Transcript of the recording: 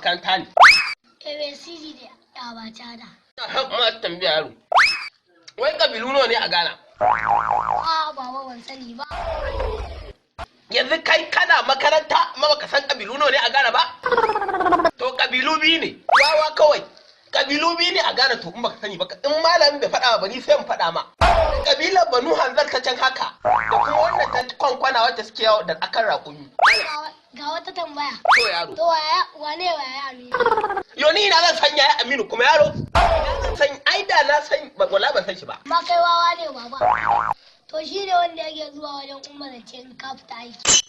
makaranta ne? ABCD da abacada. Ma tambaya yaro. Wai kabilu nawa ne a Ghana? A, baba, ban sani ba. Yanzu kai kana makaranta amma baka san kabilu nawa ne a Ghana ba? To, kabilu biyu ne. Wawa kawai. Kabilu biyu ne a Ghana. To, in baka sani ba, in malamin bai faɗa ba, ni sai in faɗa ma. Kabilar Banu Hanzar ta can haka da kuma wannan ta kwankwana wacce suke yawo da akan raƙumi. Ga wata tambaya. To yaro. To, waya wane waya Aminu? Yo, ni ina zan san yaya Aminu kuma yaro? Ina zan san? Ai da na san wala ban san shi ba. Ma kai wawa ne, baba. To, shi ne wanda yake zuwa wajen Umar zance in ka fita aiki.